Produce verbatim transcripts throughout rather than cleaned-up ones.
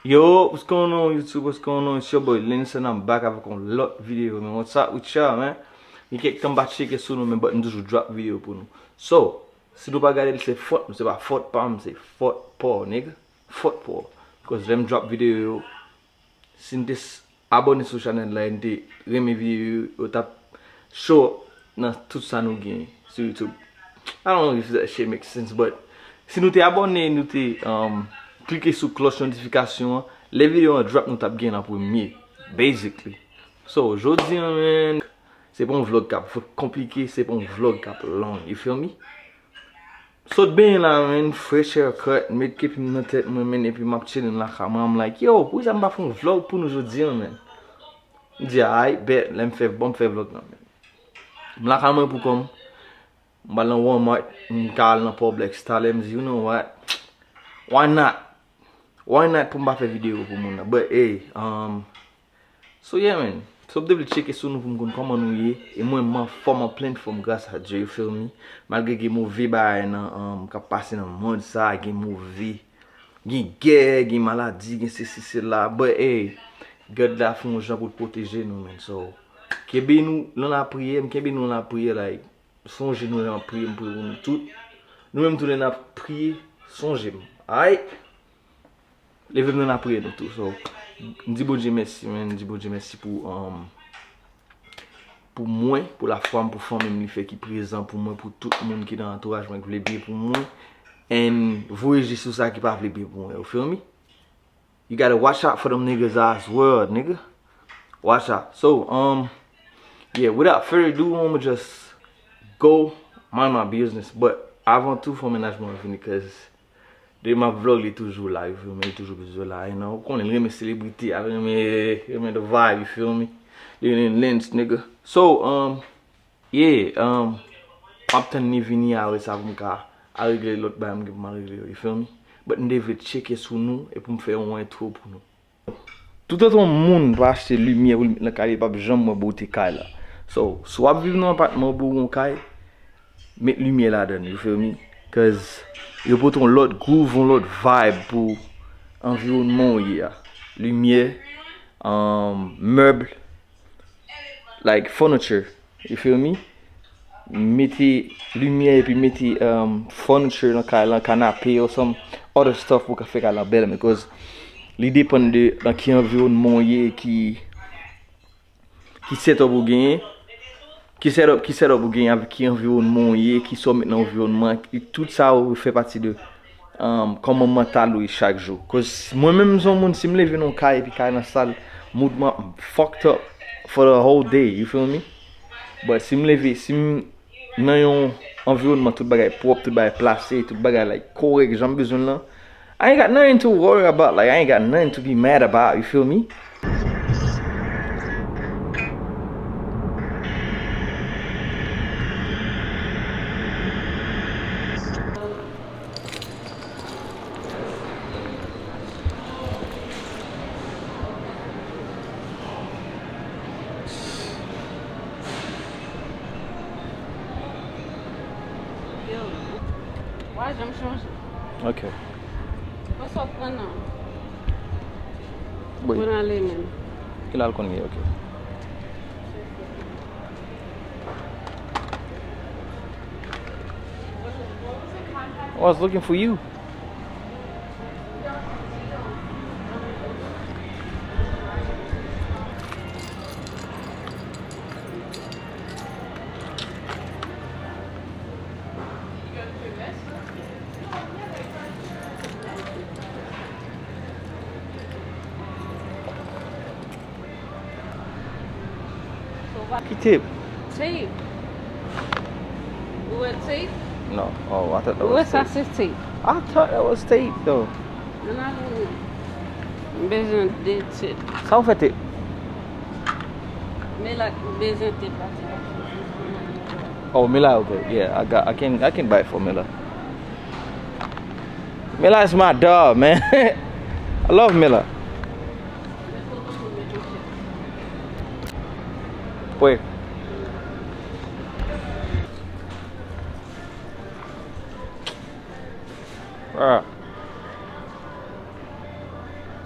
Yo, what's going on YouTube, what's going on? It's your boy Linson, I'm back avèk yon lòt videyo, man. What's up with y'all, man? Gen kèk tan m pa tcheke sou nou, men but m toujou drop videyo pou nou. So, si nou pa gade l, se fòt nou, se pa fòt pa m, se fòt pa w, nigga. Fòt pa w. Cause lè m drop videyo yo, si n te s- abòne sou chanèl la, e n te renmen videyo yo, yo t ap show up nan tout sa nou gen sou YouTube. I don't know if that shit make sense, but si nou te abòne, nou te um, klike sou klòch notifikasyon an, lè videyo an drop, nou t ap gen l an premye, basically. So, jodi a, man, se pa yon vlog k ap konplike, se pa yon vlog k ap long, you feel me? Sot benyen la, man, fresh haircut, met kepi m nan tèt mwen, man, epi m ap chillin lakay mwen. I'm like, yo, poukisa m pa fè yon vlog pou nou jodi a, man? M di, alright, bet, lè m fè, bon, m fè vlog nan, man. M lakay mwen pou kò m, m pral nan Walmart, m ka al nan Publix talè, m di, you know what? Why not? Why not pou m pa fè videyo pou moun nan? But hey, um, so yeah, man. So m te vle tcheke sou nou pou m konn kòman nou ye. E mwen, m anfòm, an plen fòm, gras a Dye, you feel me? Malgre gen move bagay nan, um, k ap pase nan mond sa, gen move, gen gè, gen maladi, gen sesi, sela. But hey, God la fè yon jan pou l pwoteje nou, man. So, kenbe nou nan lapriyè, m kenbe nou nan lapriyè, like, sonje nou lè n ap priye, m priye pou nou tout. Nou menm tou lè n ap priye, sonje m. Alright? Leve m nan lapriyè nou tou. So, m di Bondye mèsi, man. M di Bondye mèsi pou, um, pou mwen, pou lafwa m, pou fanmi m, li fè ki prezan pou mwen, pou tout moun ki nan antouraj mwen, ki vle byen pou mwen. And voye je sou sa ki pa vle byen pou mwen. You feel me? You gotta watch out for them niggas as well, nigga. Watch out. So, um, yeah, without further ado, I'ma just go mind my business. But avan tou, fò mennaj mwen vini, cause depi m ap vlog, li toujou la, you feel me? Li toujou bezwen la, you know? Ou konnen, li renmen selebrite, li renmen, renmen the vibe, you feel me? Li renmen lens, nigga. So, um, yeah, um, m ap tann li vini, apre sa pou m ka al regle lòt bagay m gen pou m al regle yo, you feel me? But m te vle tcheke sou nou e pou m fè yon entwo pou nou. Toutotan yon moun pa achte limyè pou l met nan kay li, li p ap janm wè bote kay la. So, si w ap viv nan yon apatman oubyen yon kay, met limyè ladan l, you feel me? Cause yo pote yon lòt groove, yon lòt vibe pou anviwònman w ye a. Limyè, um, mèb, like furniture, you feel me? Mete limyè epi mete, um, furniture nan kay lan, kanape or some other stuff pou ka fè kay lan bèl, because li depann de nan ki anviwònman w ye, ki, ki setup ou genyen, ki setup, ki setup ou genyen, avèk ki anviwònman w ye, kisa w met nan anviwònman, tout sa yo fè pati de um, kòman mantal ou ye chak jou. Cause mwen menm, m se yon moun, si m leve nan yon kay epi kay lan sal, mood mwen ap fucked up for the whole day, you feel me? But si m leve, si m nan yon anviwònman tout bagay pwòp, tout bagay plase, tout bagay, like, kòrèk jan m bezwen l lan, I ain't got nothing to worry about, like, I ain't got nothing to be mad about, you feel me? Yo, w a janm chanje. Ok. Ou pa sa w pran nan. Wi. Pran ale menm. Ki la l konn ye, ok. I was looking for you. Ki tape? Tape. Ou wè tape? No. Oh, I thought that was tape. Ou wè sa se tape? I thought that was tape, though. Ann ale, m bezwen de tape. Sa w fè tape? Mela bezwen tape la. Oh, Mela, okay. Yeah, I got, I can, I can buy it for Mela. Mela is my dog, man. I love Mela. Wait. Ah.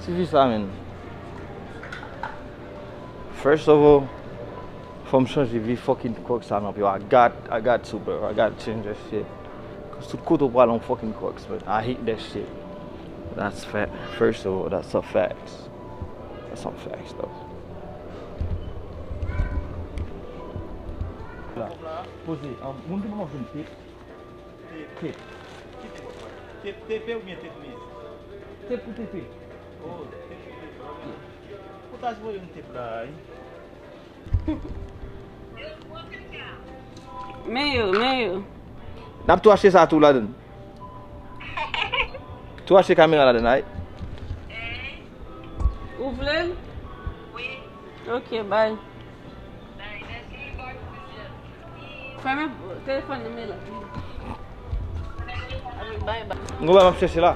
Ti vi sa, man. First of all, fò m chanje vye fucking Crocs sa nan pye w. I got, I got to, bro. I got to change that shit. Cause tout kote w prale yon fucking Crocs, man. I hate that shit. That's fact. First of all, that's a facts. That's some facts, though. Poze, um, moun ki pa konn tep. Tep. Ki tep? Tep, tepe oubyen tep miz? Tep pou tepe. Oh, tep pou tepe, ok. Ou ta jwe yon tep la, wi. Men yo, men yo. N ap tou achte sa tou ladan. Tou achte kamera ladan, ay. Ou vle l? Wi. Ok, bay. Fèmen telefòn nan men la. Bay, bay. M ap chèche la.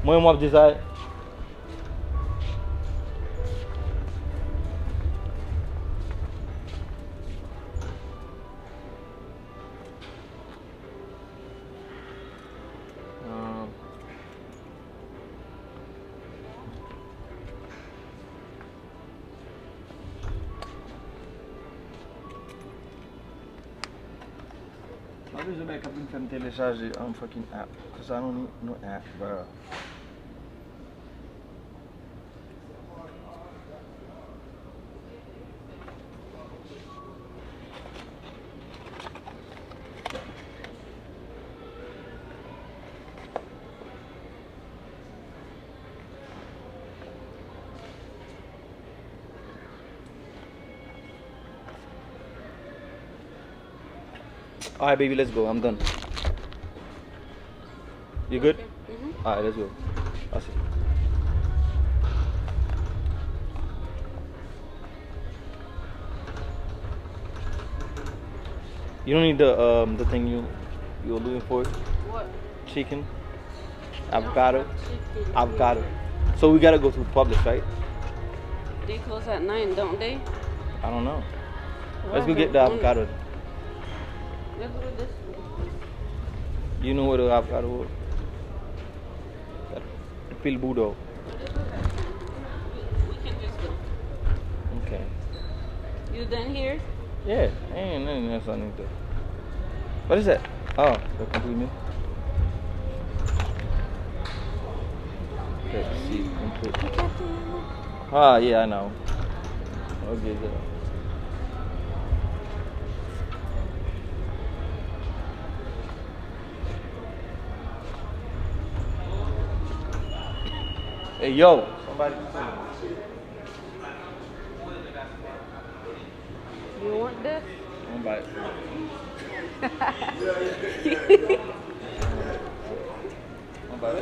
Mwen, m ap di sa. Ah. Pa bezwen bay k ap vin fè m telechaje, um, fucking app. Cause I don't need no app, bro. Alright, baby, let's go. I'm done. You good? Okay. Mm-hmm. Alright, let's go. That's it. You don't need the, um, the thing you, you were looking for? What? Chicken. Avocado. Avocado. So we gotta go to Publix, right? They close at nine, don't they? I don't know. Let's go get the avocado. Let's go this way. You know where the avocado is? Pil bouda. We can just go. Okay. You done here? Yeah, ain't nothing else I need to. What is that? Oh, the compliments. Pepsi, compli- Ah, yeah, I know. Okay, good. Hey, yo, somebody. You want this? Mwen bay. Mwen bay.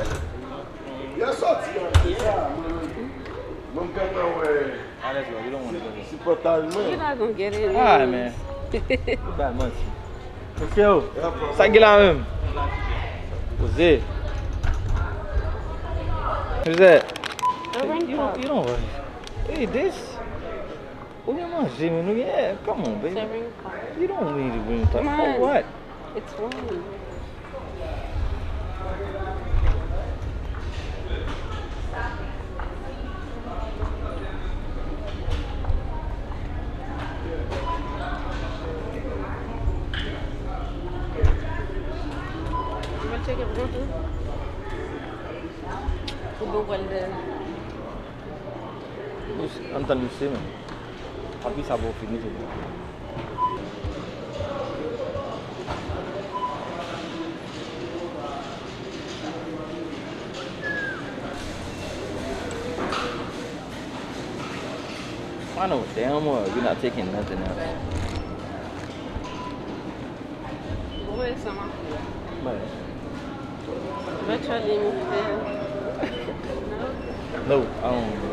Yo soti an, se sa, mwen, mwen gentan wè. Alèz, bro, you don't want to go there. Sipòtaj mwen. You're not gonna get it. Ah, man. Ou bay manti. Mesye yo, sa ki la menm? Poze. José. You don't, you don't worry. Hey, this. Ou gen manje, men ou gen, come on, baby. It's a ring pop. You don't need a ring pop. For what? It's one. Ou bon pral de. Ann tann misye, men. Api sa bon fini tou. I know damn well you're not taking nothing else. Mwen sa m ap fè. But. Virtually, mi fè. No, I don't.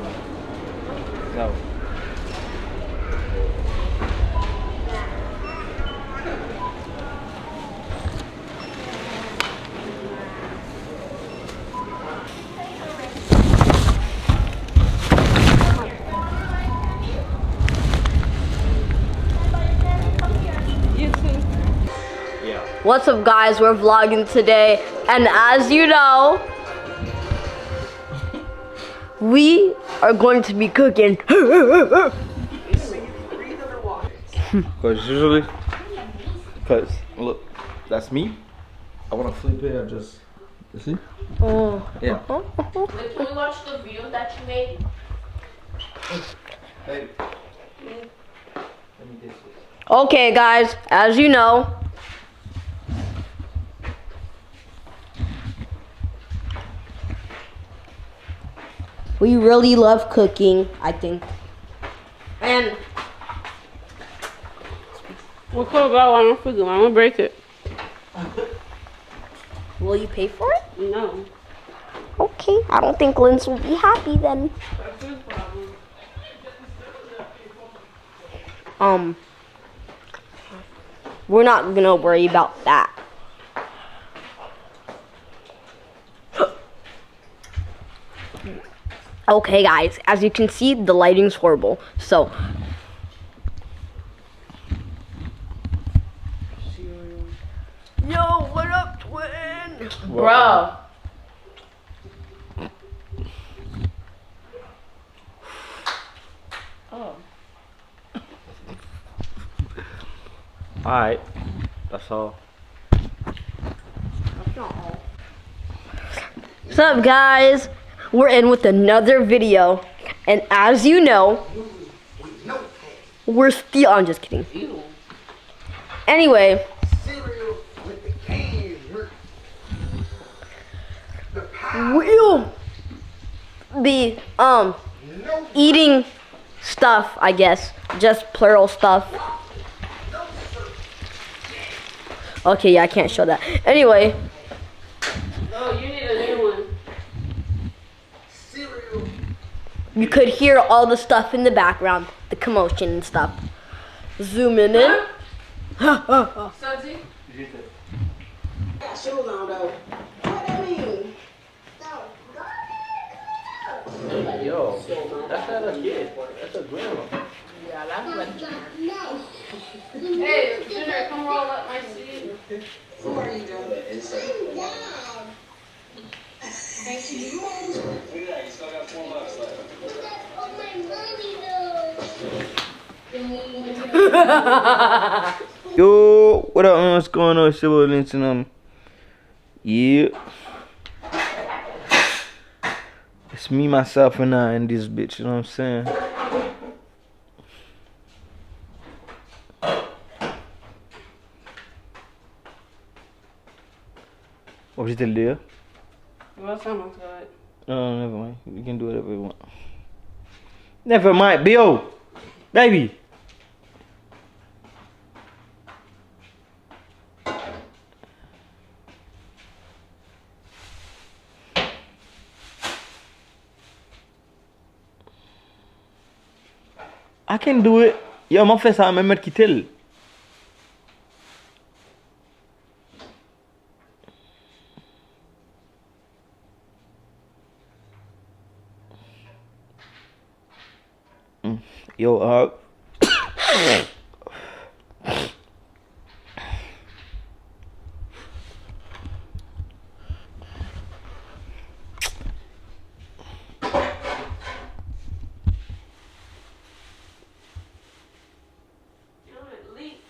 No. You too. Yeah. What's up, guys? We're vlogging today, and as you know, we are going to be cooking. Because usually, because look, that's me. I want to flip it and just, you see? Oh. Yeah. Wait, can we watch the video that you made? Hey. Let me get this. Okay, guys, as you know, we really love cooking, I think. And We're gonna go on a freaking, I'm gonna break it. Will you pay for it? No. Okay, I don't think Linz will be happy then. That's his problem. Um, we're not gonna worry about that. Okay, guys, as you can see, the lighting's horrible. So, yo, what up, twin? Bro. Oh. Alright. That's all. What's up, guys? We're in with another video. And as you know, we're still, I'm just kidding. Anyway, we'll be um eating stuff, I guess. Just plural stuff. Okay, yeah, I can't show that. Anyway. Oh, you need a new one. You could hear all the stuff in the background, the commotion and stuff. Zooming in. Huh? Santi? Got shoes on though. What that mean? Yo, that's not a kid. That's a grandma. Yeah, that's what. Hey, Junior, come roll up my sleeve. Who are you, Joe? Thank you. Yo, what up, man? What's going on? It's your boy Linton. Um, yeah. It's me, myself, and I in this bitch, you know what I'm saying? W ap jete l deyò? Well, someone's got it. No, no, never mind. You can do whatever you want. Never mind, Bill. Baby. I can do it. Yo, m ap fè sa, men m mèt kite l. Mm. Yo, uh,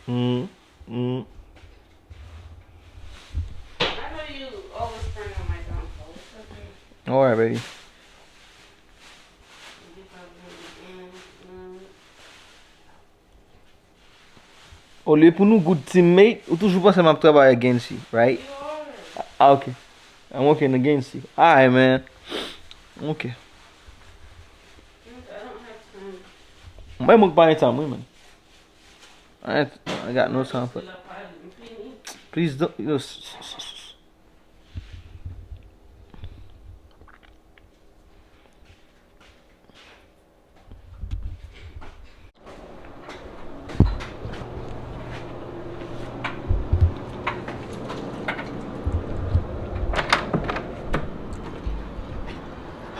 Mm, mm. Don't worry, baby. Olye pou nou good teammate, ou toujou panse m ap travay against you, right? Ah, ok. I'm working against you. Alright, man. Ok. Mwen, mwen pa gen time, wi, man. I, I got no time for. Please don't, you know, s-, s-, s-, s-,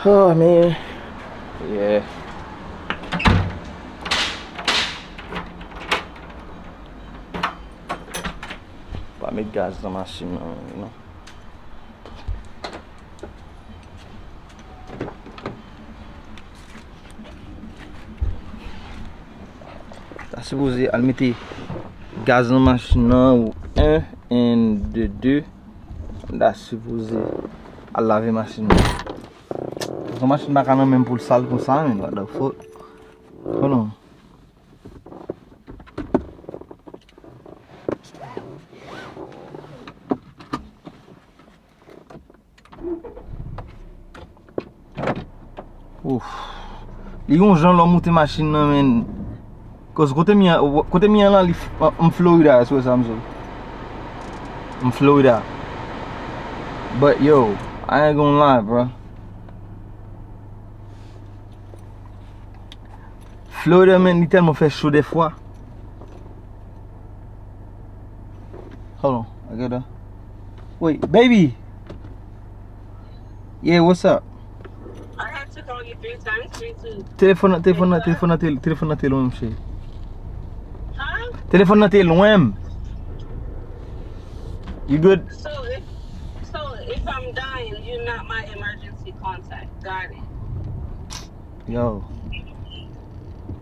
Oh, man. Yeah. Pral met gaz nan machin nan, you know. Ta sipoze al mete gaz nan machin nan, ou en, and de, de. M ta sipoze al lave machin nan. Paske machin pa ka nan menm pou l sal konsa, men what the fuck. Hold on. Ouf. Li gon jan lè w moute machin nan, men. Cause kote m ye a, kote m ye a la, li f-, m Florida, se sa m sou. M Florida. But yo, I ain't gonna lie, bro. Florida, man, li tèlman fè cho dèfwa. Hold on, I gotta. Wait, baby. Yeah, what's up? I had to call you three times for you to Telefòn nan, telefòn nan, telefòn nan te, telefòn nan te lwen, cheri. Huh? Telefòn nan te lwen. You good? So if, so if I'm dying, you're not my emergency contact. Got it. Yo.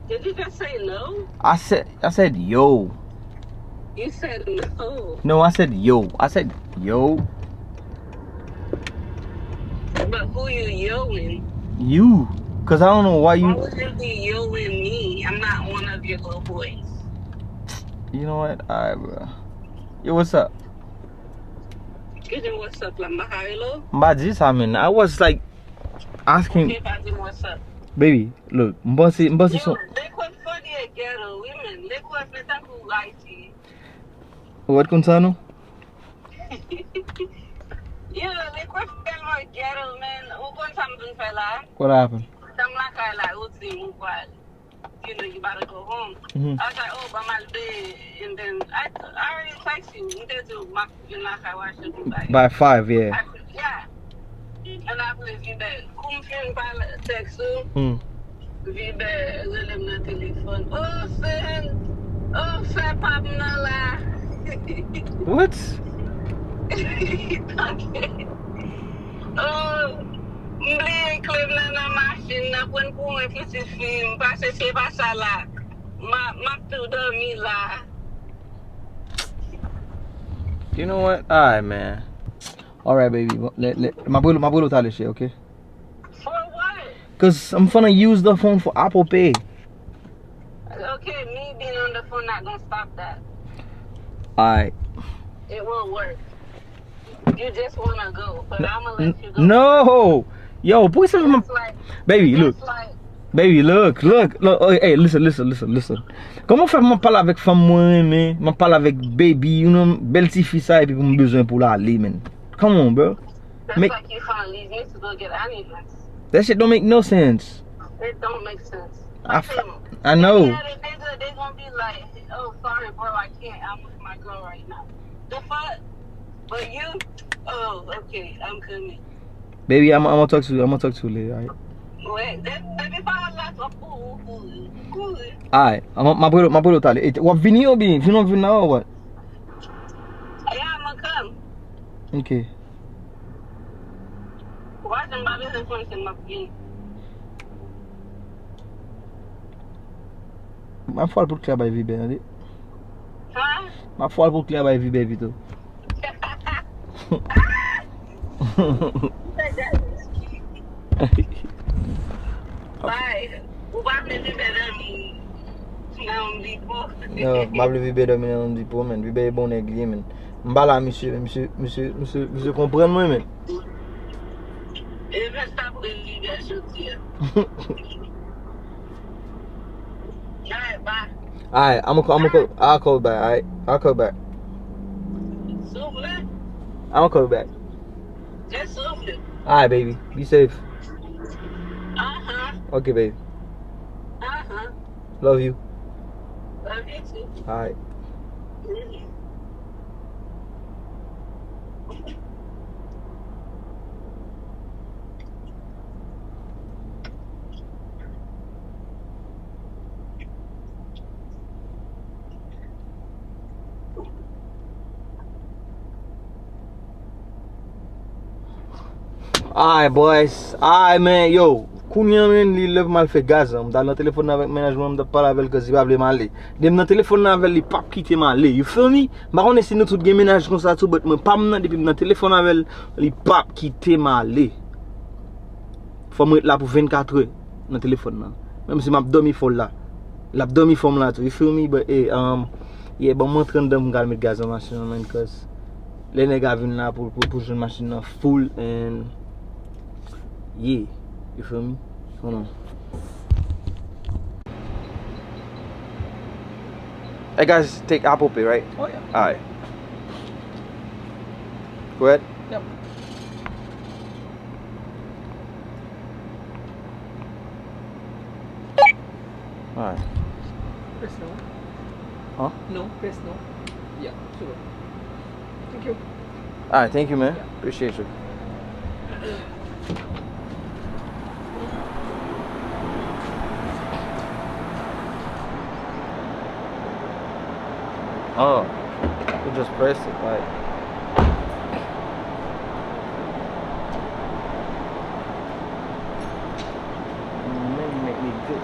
Did you just say no? I said, I said yo. You said no. No, I said yo. I said yo. But who you yoing? You. Cause I don't know why you. Why would you be yoing me? I'm not one of your little boys. You know what? Alright, bro. Yo, what's up? Kijan what's up la, m pa ka rele w? M pa di sa, man. I was like asking. Ok, pa di m what's up. Baby, look, m panse, m panse. Yo, son Lekwèf funny e ghetto, wi, man. Lekwèf e tankou Haiti. Ou wè konn sa, non? Yo, Lekwèf tèlman ghetto, man. Ou konn sa m vin fè la? What happened? Sa m lakay la, ou di m ou pral. You know, you about to go home. Mhm. I was like, oh, but my day. And then I, I already text you. M te di w, m ap vin lakay w achte yon bagay. By five, yeah. I, yeah. And apre, Vibè, kou m fin pale, text ou, Hmm. Vibè rele m nan telefòn. Oh, sè, oh, sè pa m nan la. What? Tande. Oh, m bliye kle m nan nan machin nan, pran pou mwen pitit fi m, pase se pa sa la. M a, m ap tou dòmi la. You know what? Alright, man. Alright, baby. Bon, le, le, m ap rele, m ap rele w talè, cheri, ok? For what? Cause I'm finna use the phone for Apple Pay. Okay, me being on the phone not gonna stop that. Alright. It will work. You just wanna go, but I'ma let you go. No! Yo, pou ki sa m... That's like, baby, look. That's like, baby, look, look, look. Oh, hey, listen, listen, listen, listen. Kòman fè m ap pale avèk fanm mwen renmen, m ap pale avèk baby, you know, bèl ti fi sa, epi pou m bezwen pou l ale, man? Come on, bro. That's like you finna leave me to go get Annie. That shit don't make no sense. It don't make sense. I, f- I know. At the end of the day, they gonna be like, oh, sorry, bro, I can't. I'm with my girl right now. The fuck? But you? Oh, okay, I'm coming. Baby, I'm, I'm gonna talk to you. I'm gonna talk to you later, alright? Wè, de-, depi pawòl la twòp pou ou, kouri, kouri. Alright, I'm, I'm, I'm gonna, I'm gonna talk. W ap vini oubyen? Vin, w ap vin la, or what? Yeah, I'ma come. Ok. Ou pa janm pa bezwen konnen si m ap vini. M ap fè l pou klè bay Vibè, tande. Sa? M ap fè l pou klè bay Vibè pito. Bay, ou pa vle Vibè nan nan Home Depot. Non, m pa vle Vibè dòmi nan Home Depot, man. Vibè e bon nèg li ye, man. M pale a misye, men misye, misye, misye, misye konprann mwen, men. E men sa pou Vibè jodi a. Alright, bye. Alright, I'm gonna, I'm gonna call, I'll call back, alright? I'll call back. Souple. I'm gonna call back. Just souple. Alright, baby. Be safe. Uh-huh. Okay, baby. Uh-huh. Love you. Love you too. Alright. Mm-hmm. Ay, boys. Ay, men, yo. Kounye a, men, li lè pou m al fè gaz, an. M t al nan telefòn nan avèk mennaj mwen, m t ap pale avè l, cause li pa vle m ale. Depi m nan telefòn nan avè l, li p ap kite m ale. You feel me? M pa konnen si nou tout gen mennaj konsa tou, but mwen pa m nan, depi m nan telefòn avè l, li p ap kite m ale. Fò m ret la pou vennkat è nan telefòn nan. Menm si m ap dòmi fò l la. L ap dòmi fò m la tou. You feel me? But, eh, um, yeah, ban m antre anndan pou m ka al met gaz nan machin nan, man, cause lè nèg a vin la pou, pou, pou jwenn machin nan full and yeah, you feel me? Hold on. Hey guys, take Apple Pay, right? Oh yeah. Alright. Go ahead. Yep. Alright. Press no. Huh? No, press no. Yeah, sure. Thank you. Alright, thank you, man. Yeah. Appreciate you. Oh, you just press it, like. Mm, maybe make me good.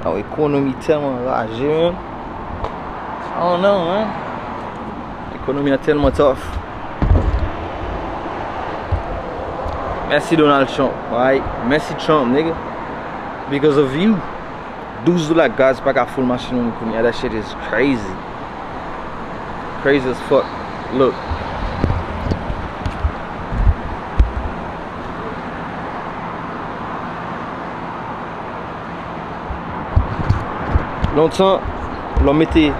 Oh, ekonomi tèlman raje, man. I don't know, man. Ekonomi an tèlman tough. Mèsi Donald Trump, right? Mèsi Trump, nigga. Because of you. Douz dola gaz pa ka full machin moun kounye a. That shit is crazy. Crazy as fuck. Look. Lontan, lè w mete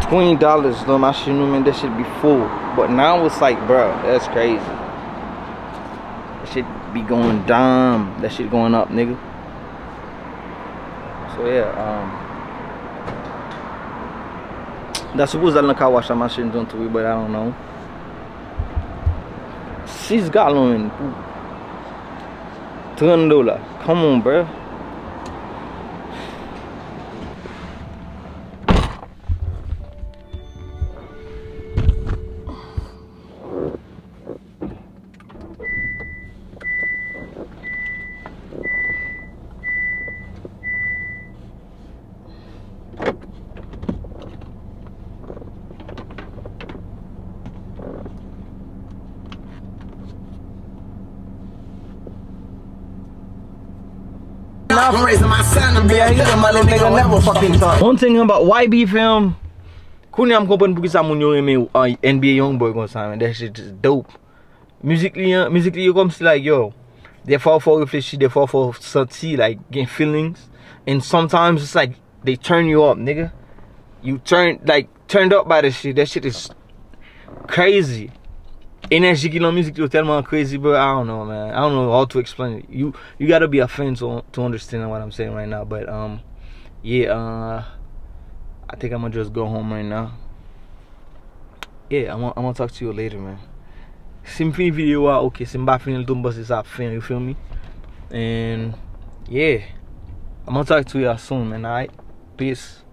twenty dollars nan machin ou, man, that shit be full. But now it's like, bro, that's crazy. That shit be going dumb. That shit going up, nigga. So yeah, um, m ta sipoze al nan car wash a machin tonton wi, but I don't know. Sis galon, man, pou trant dola. Come on, bro. One thing about Y B fam, kounye a m konprann poukisa moun yo renmen, uh, N B A Youngboy konsa, man. That shit is dope. Mizik li an, mizik li yo kòmsi, like, yo, defwa ou fè w reflechi, defwa ou fè w santi, like, gen feelings. And sometimes it's like they turn you up, nigga. You turn, like, turned up by the shit. That shit is crazy. Enèji ki nan mizik yo tèlman crazy, bro. I don't know, man. I don't know how to explain it. You you gotta be a fan to to understand what I'm saying right now. But um, yeah, uh, I think I'ma just go home right now. Yeah, I'ma I'ma talk to you later, man. Si m fini videyo a, ok. Si m pa fini l tou, m panse sa ap fen, you feel me? And yeah, I'ma talk to y'all soon, man. Alright, peace.